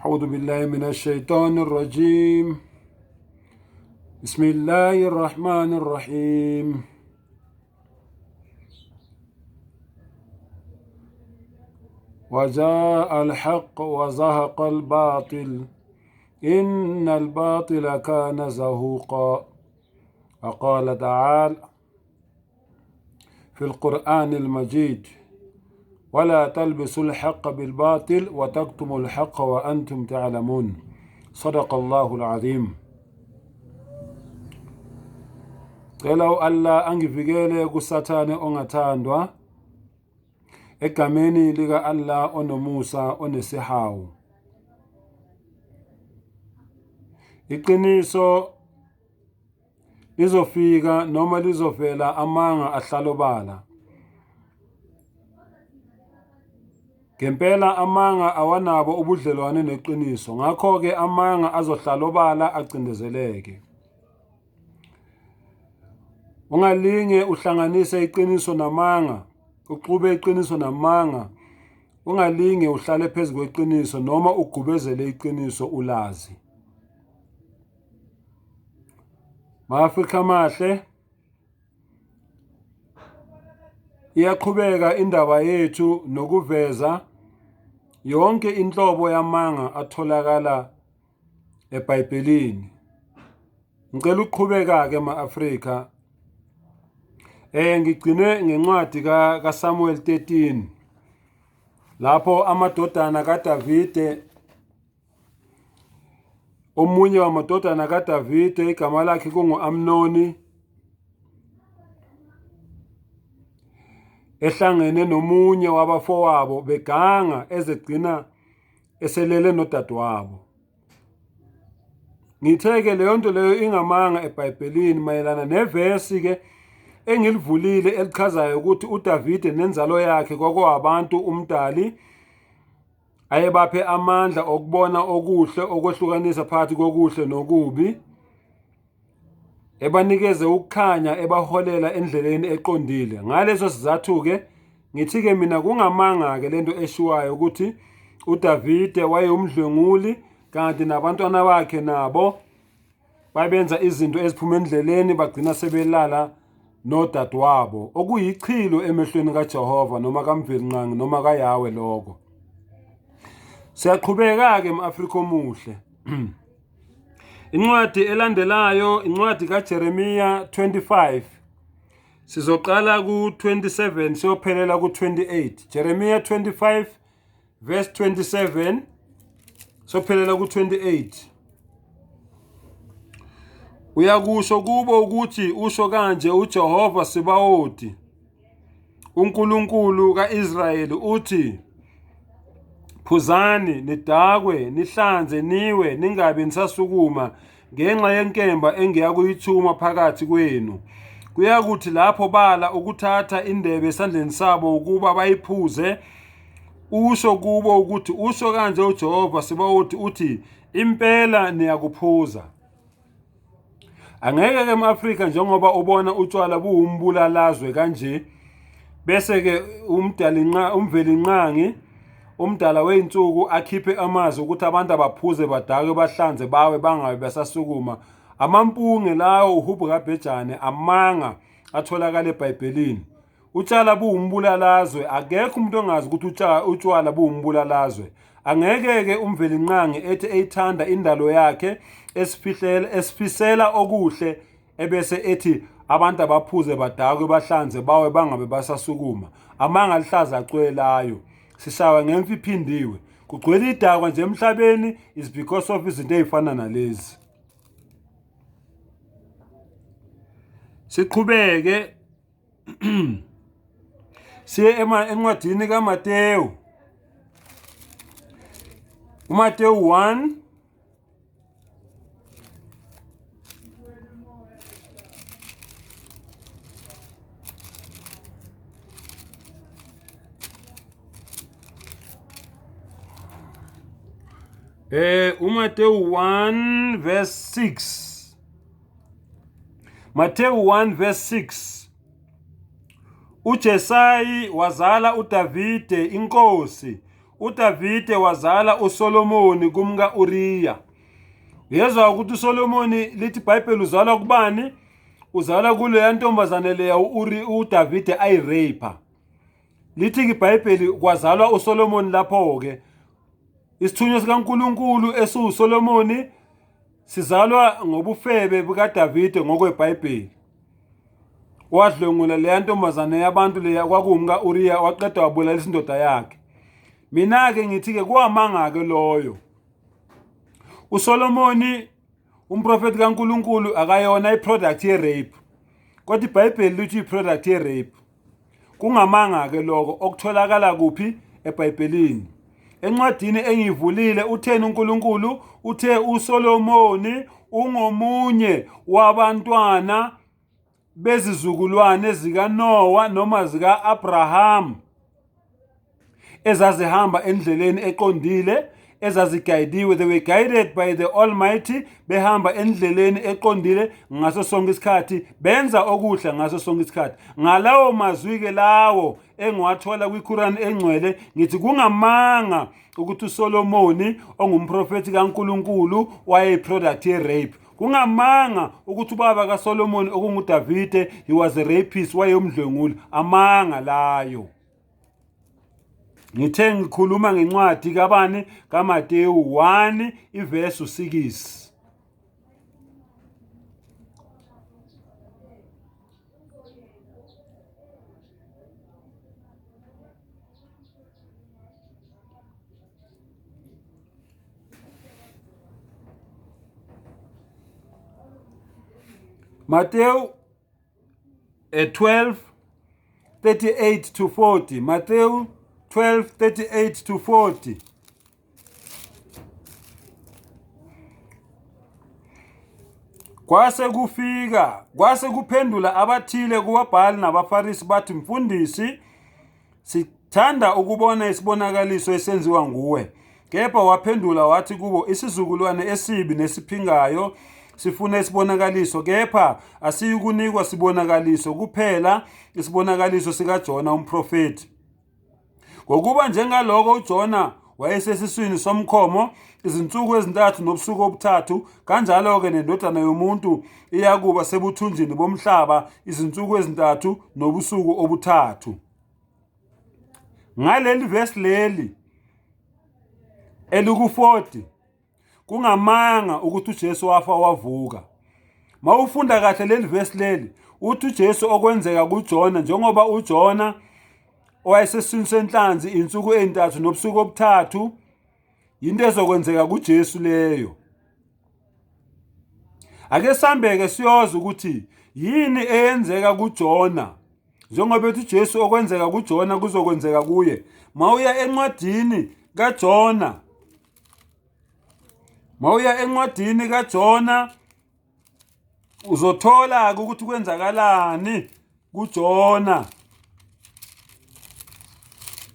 أعوذ بالله من الشيطان الرجيم بسم الله الرحمن الرحيم وجاء الحق وزهق الباطل إن الباطل كان زهوقا وقال تعالى في القرآن المجيد ولا تلبسوا الحق بالباطل وتكتموا الحق وأنتم تعلمون صدق الله العظيم. Cela u-Allah angivikele kuSathane ongathandwa egameni lika-Allah onomusa onesihawu. Iqiniso lizofika noma lizovela amanga ahlalobala. Ngempela amanga awanabo ubudlelwane neqiniso, ngakho-ke amanga azohlalobala acindezeleke. Ungalinge uhlanganise iqiniso namanga, uxube iqiniso namanga. Ungalinge uhlale phezu kweqiniso noma ugubezele iqiniso ulazi. Ma-Afrika amahle, iyaqhubeka indaba yethu nokuveza yonke inhlobo yamanga atholakala eBhayibhelini. Ngicela ukuqhubeka-ke ma-Afrika. Ngigcine ngencwadi kaSamuel 13 lapho amadodana kaDavide, omunye wamadodana kaDavide igama lakhe kungu-Amnoni, ehlangene nomunye wabafowabo beganga ezegcina eselele nodadewabo. Ngithe-ke leyo nto leyo ingamanga eBhayibhelini mayelana nevesi-ke engilivulile elichazayo ukuthi uDavide nenzalo yakhe kwakuwabantu uMdali ayebaphe amandla okubona okuhle okwehlukanisa phakathi kokuhle nokubi, ebanikeze ukukhanya ebaholela endleleni eqondile. Ngaleso sizathu-ke ngithi-ke mina kungamanga-ke lento eshiwayo ukuthi uDavide wayewumdlwenguli kanti nabantwana bakhe nabo babenza izinto eziphuma endleleni bagcina sebelala nodadewabo, okuyichilo emehlweni kaJehova noma kaMvelinqangi noma kaYawe lokho. Siyaqhubeka-ke m-Afrika omuhle. Incwadi elandelayo incwadi kaJeremiya 25. Sizoqala ku-27 siyophelela ku-28. Jeremiya 25 verse 27 siyophelela ku-28. Uyakusho kubo ukuthi usho kanje uJehova Sebawoti uNkulunkulu kaIsrayeli uthi, phuzani nidakwe nihlanze niwe ningabe nisasukuma ngenxa yenkemba engiyakuyithuma phakathi kwenu. Kuyakuthi lapho bala ukuthatha indebe esandleni sabo ukuba bayiphuze, usho kubo ukuthi usho kanje uJehova Sebawoti uthi, impela niyakuphuza. Angeke ke ema-Afrika njengoba ubona utshwala buwumbulalazwe kanje bese ke umdalinqa umvelinqangi umdala wey'nsuku akhiphe amazwi ukuthi abantu abaphuze badakwe bahlanze bawe bangabe besasukuma. Amampunge lawo uhubhu kabhejane amanga atholakala eBhayibhelini. Utshwala buwumbulalazwe, akekho umuntu ongazi ukuthi utshwala buwumbulalazwe. Angeke-ke uMvelinqangi ethi eyithanda indalo yakhe esifihlela esifisela okuhle ebese ethi abantu abaphuze badakwe bahlanze bawe bangabe basasukuma. Amanga alihlaza acwelayo. Sishawa ngemfi iphindiwe. Kugcwele idakwa nje emhlabeni is because of izinto ey'fana nalezi. Siqhubeke siye encwadini kaMatewu. UMatewu 1 uMatewu 1 verse 6. Matewu 1 verse 6. UJesayi wazala uDavide inkosi. uDavide wazala uSolomoni kumka Uriya. Uyezwa ukuthi uSolomoni lithi iBhayibheli uzalwa kubani? Uzalwa kuleya ntombazane leya uUri uDavide ayirape. Lithi iBhayibheli kwazalwa uSolomoni lapho-ke. Isithunywa sikaNkulunkulu esiwuSolomoni sizalwa ngobufebe bukaDavide ngokweBhayibheli. Wadlwengula leya ntombazane yabantu leya kwakuwumka Uriya waqeda wabulalisa indoda yakhe. Mina-ke ngithi-ke kuwamanga-ke loyo. USolomoni umprofeti kaNkulunkulu akayona i-product ye-rape. Kodwa iBhayibheli lithi i-product ye-rape. Kungamanga-ke lokho okutholakala kuphi eBhayibhelini. Encwadini engiyivulile utheni uNkulunkulu? Uthe uSolomoni ungomunye wabantwana bezizukulwane zikaNowa noma zika-Abraham ezazihamba endleleni eqondile ezazigayidiwe they were guided by the almighty behamba endleleni eqondile ngaso sonke isikhathi benza okuhle ngaso sonke isikhathi ngalawo mazwi-ke lawo engiwathola kwiQuran engcwele ngithi kungamanga ukuthi uSolomoni ongumprofethi kaNkuluNkulu wayeyiproduct ye-rape kungamanga ukuthi ubaba kaSolomoni okunguDavide he was a rapist wayeyomdlwenguli amanga layo ngithe ngikhuluma ngencwadi kabani kaMateyu 1 ivesi 6 Mateyu 12 38 to 40 Mateyu 12 38 to 40 Kwase kufika kwase kuphendula abathile kubabhali nabaFarisi bathi mfundisi sithanda ukubona isibonakaliso esenziwa nguwe kepha waphendula wathi kubo isizukulwane esibi nesiphingayo sifuna isibonakaliso kepha asiyikunikwa sibonakaliso kuphela isibonakaliso sikaJona umprofeti Ngokuba njengaloko uJona wayesesiswini somkhomo izinsuku ezintathu nobusuku obuthathu, kanjalo-ke nendodana yomuntu iyakuba sebuthunjini bomhlaba izinsuku ezintathu nobusuku obuthathu. Ngaleli vesi leli eliku-40 Kungamanga ukuthi uJesu wafa wavuka. Mawufunda kahle leli vesi leli, uthi uJesu okwenzeka kuJona njengoba uJona owayesesiswini senhlanzi insuku ezintathu nobusuku obuthathu yinto ezokwenzeka kuJesu leyo. Ake sambeke siyoza ukuthi yini eyenzeka kuJona njengoba ethi uJesu okwenzeka kuJona kuzokwenzeka kuye. Mawuya encwadini kaJona Mawuya encwadini kaJona uzothola-ke ukuthi kwenzakalani kuJona.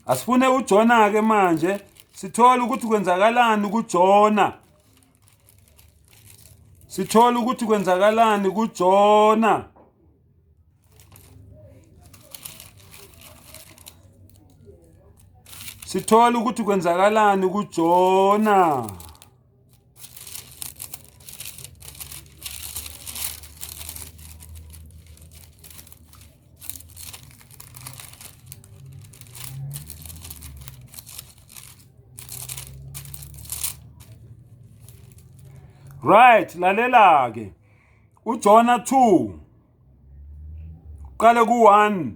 Asifune uJona-ke manje sithole ukuthi kwenzakalani kuJona. Sithole ukuthi kwenzakalani kuJona. Sithola ukuthi kwenzakalani kuJona. Right, lalela ke. UJona 2 Qale ku-1.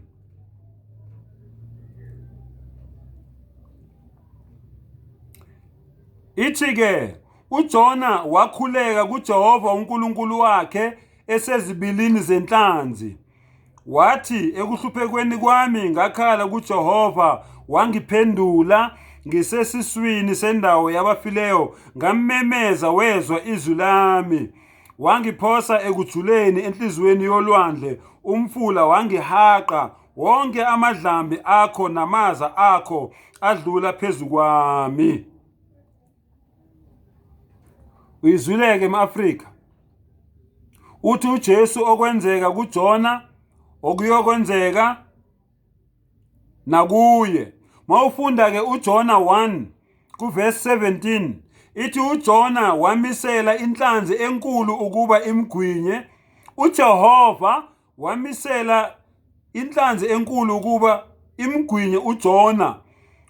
Ithi-ke uJona wakhuleka kuJehova uNkulunkulu wakhe esezibilini zenhlanzi. Wathi ekuhluphekweni kwami ngakhala kuJehova wangiphendula ngisesiswini sendawo yabafileyo ngammemeza wezwa izwi lami. Wangiphosa ekujuleni enhliziyweni yolwandle, umfula wangihaqa, wonke amadlambi akho namaza akho adlula phezu kwami. Uyizwileke emAfrika. Uthi uJesu okwenzeka kuJona okuyokwenzeka nakuye. Mawufunda ke uJona 1 kuverse 17 ithi uJona wamisela inhlanzi enkulu ukuba imgwinye. UJehova wamisela inhlanzi enkulu ukuba imgwinye uJona.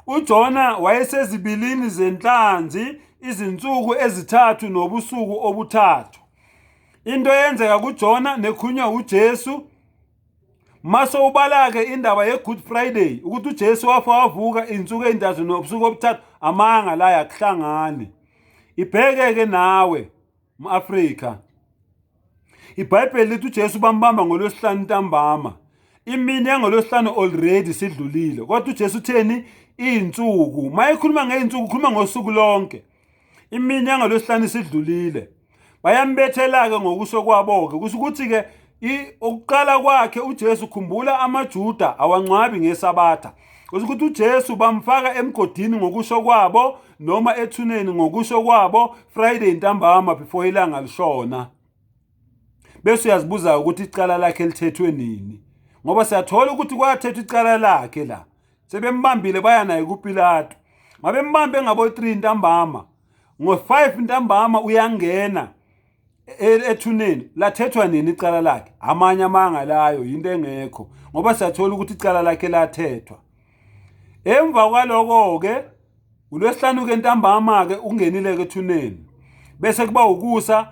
UJona wayesezibilini zenhlanzi izinsuku ezithathu nobusuku obuthathu. Into eyenzeka kuJona nekhulunywa uJesu mase ubala-ke indaba ye-Good Friday ukuthi uJesu wafa wavuka iy'nsuku ey'ntathu nobusuku obuthathu, amanga la yakuhlangani. Ibheke-ke nawe m-Afrika. IBhayibheli lithi uJesu bambamba ngolwesihlanu ntambama. Imini yangolwesihlanu already sidlulile. Kodwa uJesu utheni? Iy'nsuku. Uma ekhuluma ngey'nsuku ukhuluma ngosuku lonke. Imini yangolwesihlanu isidlulile. Bayambethela-ke ngokusho kwabo-ke. Kusho ukuthi-ke ukuqala kwakhe uJesu, khumbula amaJuda awangcwabi ngeSabatha. Kusho ukuthi uJesu bamfaka emgodini ngokusho kwabo noma ethuneni ngokusho kwabo Friday ntambama before ilanga lishona. Bese uyazibuza ukuthi icala lakhe lithethwe nini, ngoba siyathola ukuthi kwathethwa icala lakhe la sebembambile baya naye kuPilato. Mabembambe ngabo 3 ntambama, ngo-5 ntambama uyangena ethuneni. Lathethwa nini icala lakhe? Amanye amanga layo, yinto engekho, ngoba siyathola ukuthi icala lakhe lathethwa emva kwaloko-ke uLwesihlanu-ke ntambama-ke ungenile-ke ethuneni, bese kuba ukusa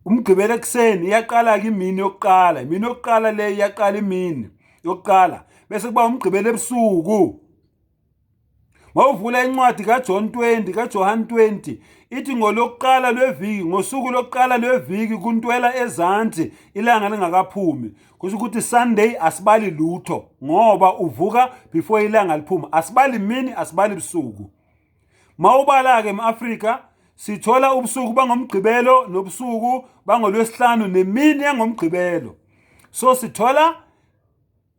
uMgqibelo ekuseni iyaqala-ke imini yokuqala, imini yokuqala le iyaqala imini yokuqala, bese kuba uMgqibelo ebusuku. Mawuvula incwadi kaJohn 20, kaJohn 20 ithi ngolokuqala lweviki, ngosuku lokuqala lweviki kuntwela ezansi ilanga lingakaphumi. Kusho ukuthi Sunday asibali lutho ngoba uvuka before ilanga liphuma. Asibali mini, asibali busuku. Mawubala ke emAfrika sithola ubusuku bangoMgqibelo nobusuku bangolwesihlanu nemini yangoMgqibelo. So sithola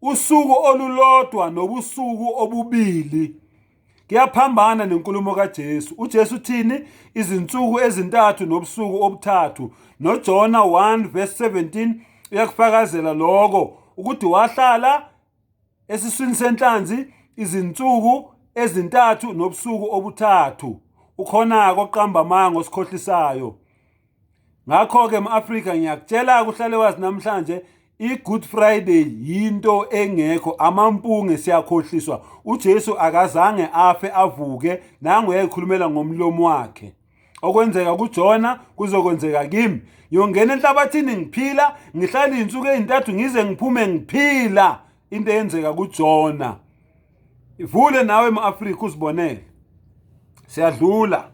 usuku olulodwa nobusuku obubili. Kuyaphambana nenkulumo kaJesu. UJesu uthini? Izinsuku ezintathu nobusuku obuthathu. NoJona 1 verse 17 uyakufakazela lokho ukuthi wahlala esiswini senhlanzi izinsuku ezintathu nobusuku obuthathu. Ukhona-ke oqamba amanga osikhohlisayo. Ngakho-ke m-Afrika ngiyakutshela-ke uhlale wazi namhlanje i-Good Friday yinto engekho, amampunge, siyakhohliswa. UJesu akazange afe avuke, nangu uyayikhulumela ngomlomo wakhe. Okwenzeka kuJona kuzokwenzeka kimi. Ngiyongena enhlabathini ngiphila, ngihlale iy'nsuku ey'ntathu ngize ngiphume ngiphila. Into eyenzeka kuJona. Ivule nawe m-Afrika uzibonele. Siyadlula.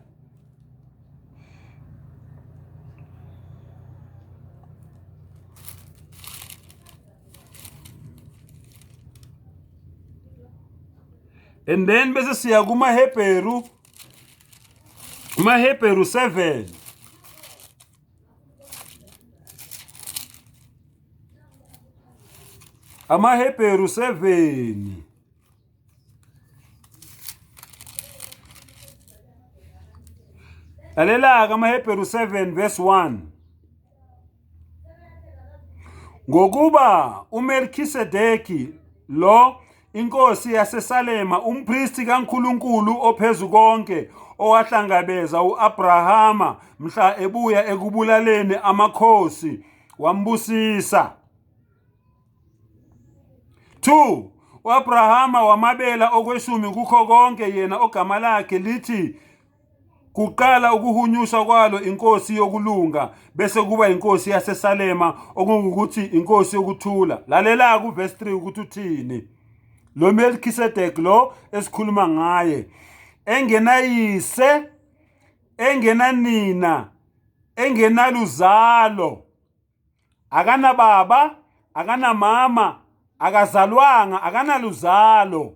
And then bese siya kumaHebheru, kumaHebheru 7. AmaHebheru 7. Lalela-ke amaHebheru 7 verse 1. Ngokuba uMelkisedeki lo inkosi yaseSalema umpristi kaNkulunkulu ophezukonke owahlangabeza uAbrahama mhla ebuya ekubulaleni amakhosi wambusisa. 2 uAbrahama wamabela okweshumi kukho konke yena ogama lakhe lithi kuqala ukuhunyushwa kwalo inkosi yokulunga bese kuba inkosi yaseSalema okungukuthi inkosi yokuthula. Lalela ku verse 3 ukuthi uthini lo Melkisedek lo esikhuluma ngaye, engenayise, engenanina, engenaluzalo, akanababa, akanamama, akazalwanga, akanaluzalo.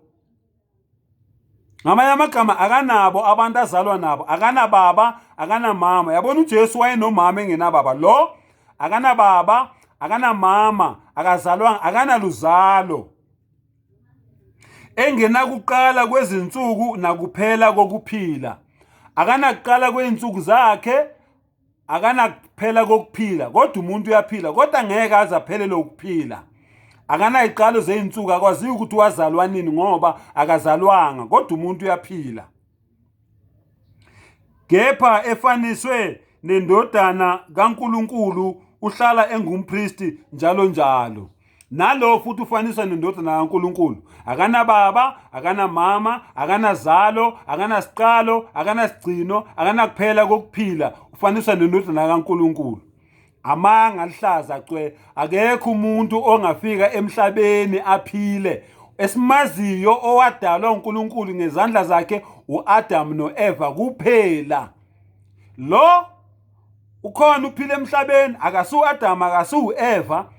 Ngamanye amagama akanabo abantu azalwa nabo, akanababa, akanamama. Yabona uJesu wayenomama engenababa, lo akanababa, akanamama, akazalwanga, akanaluzalo, engenakuqala kwezinsuku nakuphela kokuphila. Akanakuqala kwey'nsuku zakhe, akanakuphela kokuphila, kodwa umuntu uyaphila kodwa ngeke aze aphelele ukuphila. Akanayiqalo zey'nsuku, akwaziwa ukuthi wazalwa nini ngoba akazalwanga, kodwa umuntu uyaphila. Kepha efaniswe nendodana kaNkulunkulu uhlala engumpristi njalo njalo. Nalo futhi ufaniswa nendodana kaNkulunkulu. Akanababa, akanamama, akanazalo, akanasiqalo, akanasigcino, akanakuphela kokuphila. Ufaniswa nendodana kaNkulunkulu. Amanga alihlaza cwe. Akekho umuntu ongafika emhlabeni aphile esimaziyo owadalwa uNkulunkulu ngezandla zakhe uAdam noEva kuphela. Lo ukhona uphila emhlabeni akasu Adam akasu Eva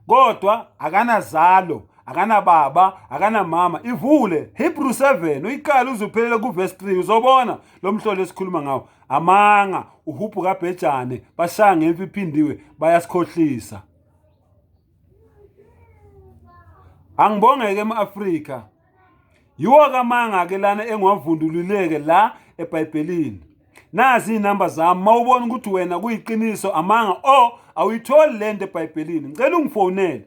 kodwa akanazalo akanababa akanamama. Ivule Hebrew 7 uyiqale uzuphelele ku verse 3 uzobona lo mhlolo esikhuluma ngawo. Amanga uhubhu kabhejane bashaya ngemfi iphindiwe bayasikhohlisa. Angibongeke ema-Afrika. Yiwo kamanga ke lana engiwavundululeke la eBhayibhelini. Nazi iy'namba zami uma ubona ukuthi wena kuyiqiniso amanga o awuyitholi le nto eBhayibhelini. Ngicela ungifonele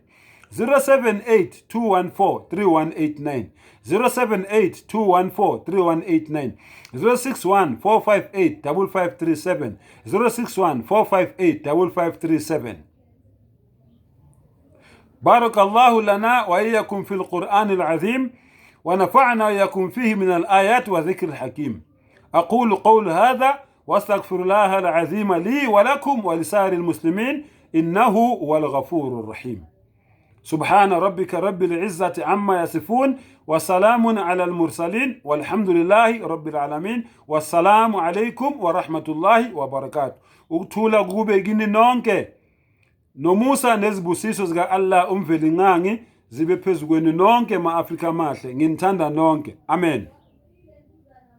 078 214 3189 078 214 3189 061 458 5537 061 458 5537. بارك الله لنا وإياكم في القرآن العظيم ونفعنا وإياكم فيه من الآيات وذكر الحكيم. أقول قول هذا واستغفر الله العظيم لي ولكم ولسائر المسلمين إنه هو الغفور الرحيم. سبحان ربك رب العزة عما يصفون وسلام على المرسلين والحمد لله رب العالمين والسلام عليكم ورحمة الله وبركاته. Ukuthula kube kini nonke nomusa nezibusiso zika Allah uMvelinqangi zibe phezu kwenu nonke ma-Afrika amahle. Nginithanda nonke. Amen.